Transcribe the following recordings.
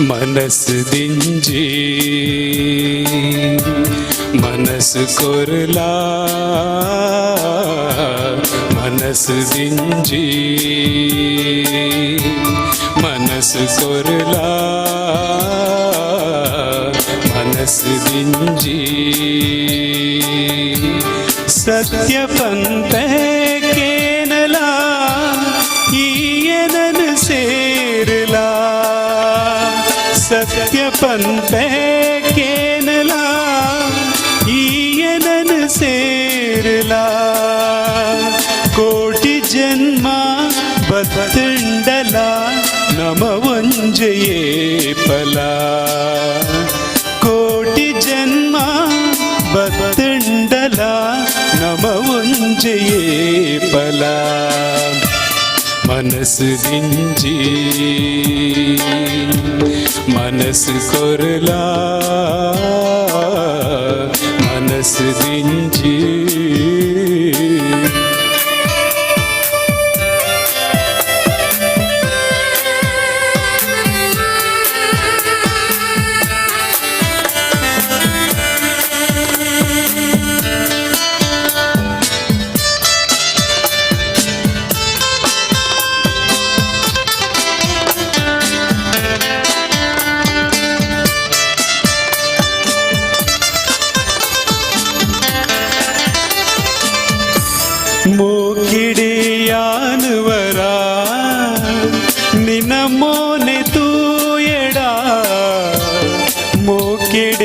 ಮನಸ್ ದಿಂಜಿ ಮನಸ್ ಕೊರ್ಲಾ, ಮನಸ್ ದಿಂಜಿ ಮನಸ್ ಕೊರ್ಲಾ, ಮನಸ್ ದಿಂಜಿ. ಸತ್ಯ ಪಂತೆ ಕೇನಲಾ, ಈಯನನ್ ಸೇರಲಾ. ಸತ್ಯ ಪಂತೆ ಕೇನಲಾ, ಈಯನನ್ ಸೇರಲಾ. ಕೋಟಿ ಜನ್ಮ ಬತ್ತಂಡಲ, ನಮ ಒಂಜೆಯೇ ಫಲ. ಕೋಟಿ ಜನ್ಮ ಬತ್ತಂಡಲ, ನಮ ಒಂಜೆಯೇ ಫಲ. ಮನಸ್ ದಿಂಜಿ ಮನಸ್ ಕೊರ್ಲಾ, ಮನಸ್ ದಿಂಜಿ. ಮೂಕಿಡಿಯಾನುವರ ನಿನ್ನ ಮೋನೆ ತೂಯಡ, ಮೂಕಿಡಿಯಾನುವರ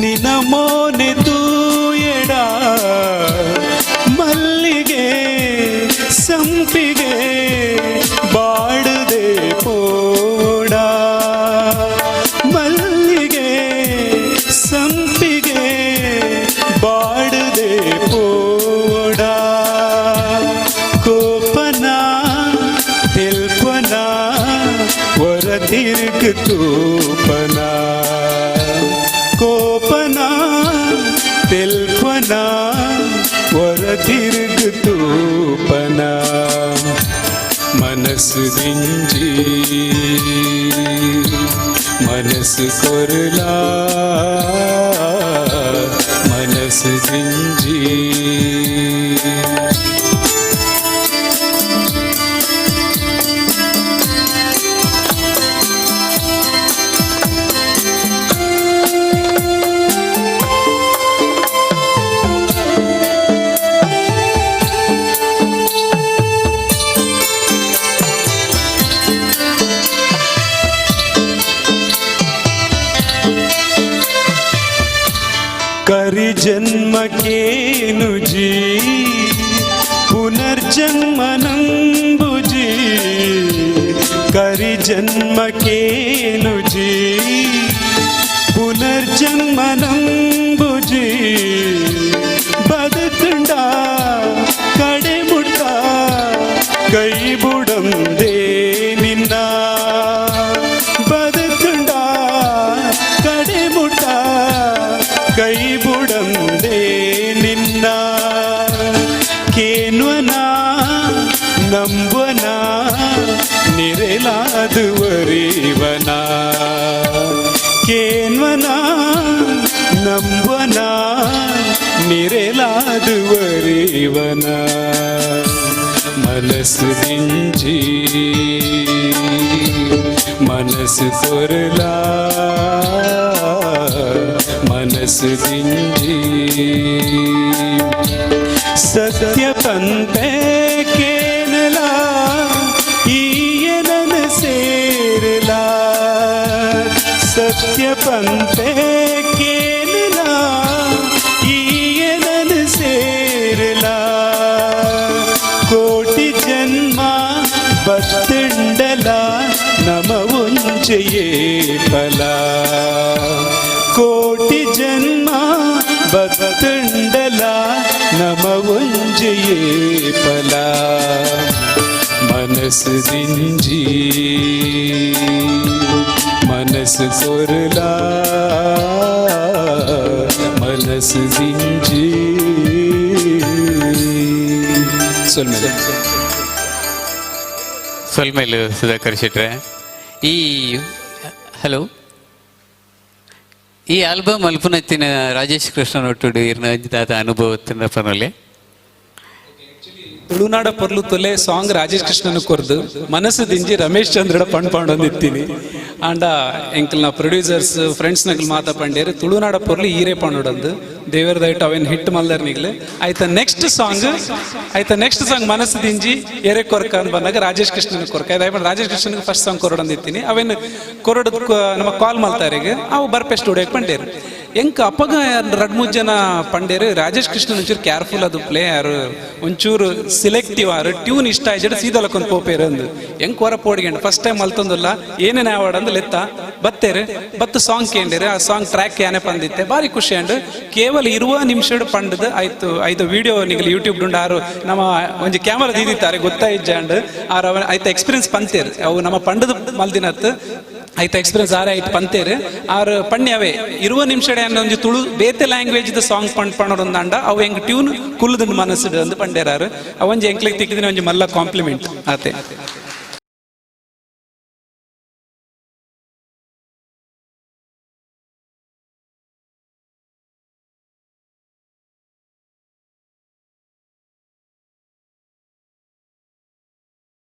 ನಿನ್ನ ಮೋನೆ ತೂಯಡ. ಮಲ್ಲಿಗೆ ಸಂಪಿಗೆ ಬಾಡದೆ ಪೋಡ, ಮಲ್ಲಿಗೆ ಸಂಪಿಗೆ ಬಾಡದೆ ಪೋಡ. ಕೋಪನ ತೆಲ್ಪನ, ಒರ ತಿರುಗು ತೂಪನ. ಕೋಪನ ತೆಲ್ಪನ, ಒರ ತಿರುಗು ತೂಪನ. ಮನಸ್ ದಿಂಜಿ ಮನಸ್ ಕೊರ್ಲಾ, ಮನಸ್ ದಿಂಜಿ. ಕರಿ ಜನ್ಮಕೇನುಜಿ, ಪುನರ್ಜನ್ಮ ನಂಬುಜಿ. ಕರಿ ಜನ್ಮಕೇನುಜಿ, ಪುನರ್ಜನ್ಮ ನಂಬುಜಿ. ಬದುಕುಂಡ ಕಡೆ ಮುಟ್ಟ ಕೈ ಬುಡಂದೇ ನಿನ್ನ. ಬದುಕುಂಡ ಕಡೆ ಮುಟ್ಟ ಕೈ ಬುಡಂದೇ ನಿನ್ನ. ಕೇನ್ವನ ನಂಬನ, ನಿರೆಲಾದುವರಿವನ. ಕೇನ್ವನ ನಂಬನ, ನಿರೆಲಾದುವರಿವನ. ಮನಸ್ ದಿಂಜಿ ಮನಸ್ ಕೊರ್ಲಾ, ಮನಸ್ ದಿಂಜಿ. ಸತ್ಯ ಪಂತೆ ಕೇನಲಾ, ಈಯನನ ಸೇರಲಾ. ಸತ್ಯ ಪಂತೆ ಕೇನಲಾ, ಈಯನನ ಸೇರಲಾ. ಕೋಟಿ ಜನ್ಮ ಬತ್ತಂಡಲ, ನಮ ಒಂಜೆಯೇ ಫಲ. ಕೋಟಿ ಜನ್ಮ ಬತ್ತಂಡಲ, ನಮ ಒಂಜೆಯೇ ಫಲ. ಮನಸ್ ದಿಂಜಿ ಮನಸ್ ಕೊರ್ಲಾ, ಮನಸ್ ದಿಂಜಿ. ಸೊಲ್ಮೆಲೆ. ಸೊಲ್ಮೆಲು ಸುಧಾಕರ್ ಶೆಟ್ರೆ. ಈ ಹಲೋ, ಈ ಆಲ್ಬಮ್ ಅಲ್ಪನತ್ತಿನ ರಾಜೇಶ್ ಕೃಷ್ಣನ್ ಒಟ್ಟುಡು ಇರ್ನ ದಾದ ಅನುಭವ ಪನೊಲೆ? ತುಳುನಾಡ ಪೊರ್ಲು ತೊಲೆ ಸಾಂಗ್ ರಾಜೇಶ್ ಕೃಷ್ಣನ್ ಕೊರ್ದು, ಮನಸ್ಸು ದಿಂಜಿ ರಮೇಶ್ ಚಂದ್ರಡ ಪಣ್ ಪಾಂಡೊಂದಿತ್ತೀನಿ. ಆಂಡ ಎಂಕಲ್ನ ಪ್ರೊಡ್ಯೂಸರ್ಸ್, ಫ್ರೆಂಡ್ಸ್ ನಕಲ್ ಮಾತ ಪಂಡೇರು, ತುಳುನಾಡ ಪೊರ್ಲು ಈರೆ ಪಂಡೊಡಂದು. ದೇವರ ದಯಟ್ ಅವೇನು ಹಿಟ್ ಮಲ್ದರ್ ನಿಗ್ಲೆ. ಆಯ್ತಾ ನೆಕ್ಸ್ಟ್ ಸಾಂಗ್ ಮನಸ್ಸು ದಿಂಜಿ ಎರೆ ಕೊರ್ಕ ಅಂತ ಬಂದಾಗ ರಾಜೇಶ್ ಕೃಷ್ಣನ್ ಕೊರ್ಕ. Rajesh Krishnan first song ಕೊರಡಂದಿತ್ತೀನಿ. ಅವೇನು ಕೊರಡ್ ನಮ್ಮ ಕಾಲ್ ಮಲ್ತಾರಿಗೆ, ಅವು ಬರ್ಪೆ ಸ್ಟುಡಿಯೋಗೆ ಪಂಡೇರು. ಎಂಕ್ ಅಪ್ಪಗ ರಡ್ ಮೂರು ಜನ ಪಂಡೇರು, ರಾಜೇಶ್ ಕೃಷ್ಣನ್ ಒಂಚೂರು ಕೇರ್ಫುಲ್ ಅದು ಪ್ಲೇ ಯಾರು, ಒಂಚೂರು ಸಿಲೆಕ್ಟಿವ್ ಆರು, ಟ್ಯೂನ್ ಇಷ್ಟ ಆಯ್ಜಡ ಸೀದಲಕ್ಕೊಂದು ಪೋಪೇರು ಅಂದು. ಎಂಕ್ ಹೊರ ಪೋಡಿಗೆಂಡು, ಫಸ್ಟ್ ಟೈಮ್ ಮಲ್ತೊಂದುಲ್ಲ, ಏನೇನು ಆವಡಂದು ಲೆತ್ತ ಬತ್ತೇರು. ಬತ್ತು ಸಾಂಗ್ ಕೇಂಡೇರು. ಆ ಸಾಂಗ್ ಟ್ರ್ಯಾಕ್ ಯಾನೆ ಪಂದಿತ್ತೆ, ಭಾರಿ ಖುಷಿ ಅಂಡ್. ಕೇವಲ ಇರುವ ನಿಮಿಷಡ್ ಪಂಡದು ಆಯ್ತು. ಐದು ವಿಡಿಯೋ ನಿಗಲ್ ಯೂಟ್ಯೂಬ್ ಡುಂಡು. ಆರು ನಮ್ಮ ಒಂಜಿ ಕ್ಯಾಮರಾ ದೀದಿತ್ತಾರೆ, ಗೊತ್ತಾಯಿಜ್ಜಾಂಡ್. ಆರು ಅವನ ಆಯ್ತು ಎಕ್ಸ್ಪೀರಿಯನ್ಸ್ ಪಂತೇರು. ಅವು ನಮ್ಮ ಪಂಡದ ಮಲ್ದಿನತ್ತು ಆಯ್ತು ಎಕ್ಸ್ಪೀರಿಯನ್ಸ್ ಆರೆ ಆಯ್ತು ಪಂತೇರು. ಆರು ಪಣ್ಣಿ ಅವೇ ಇರುವ ನಿಮಿಷಡೆ ಅನ್ನ ಒಂಜಿ ತುಳು ಬೇತೆ ಲ್ಯಾಂಗ್ವೇಜ್ the song ಪಂಡ್ ಪಣೊಂದಾಂಡ ಅವು ಎಂಗ್ ಟ್ಯೂನ್ ಕುಲ್ಲುದುಂಡು ಮನಸ್ಸು ಅಂದು ಪಂಡೇರಾರು. ಅವಂಜಿ ಎಂಕ್ಲಿಗೆ ತಿಕ್ಕಿದಿನ ಒಂಜಿ ಮಲ್ಲ ಕಾಂಪ್ಲಿಮೆಂಟ್ ಆತೆ.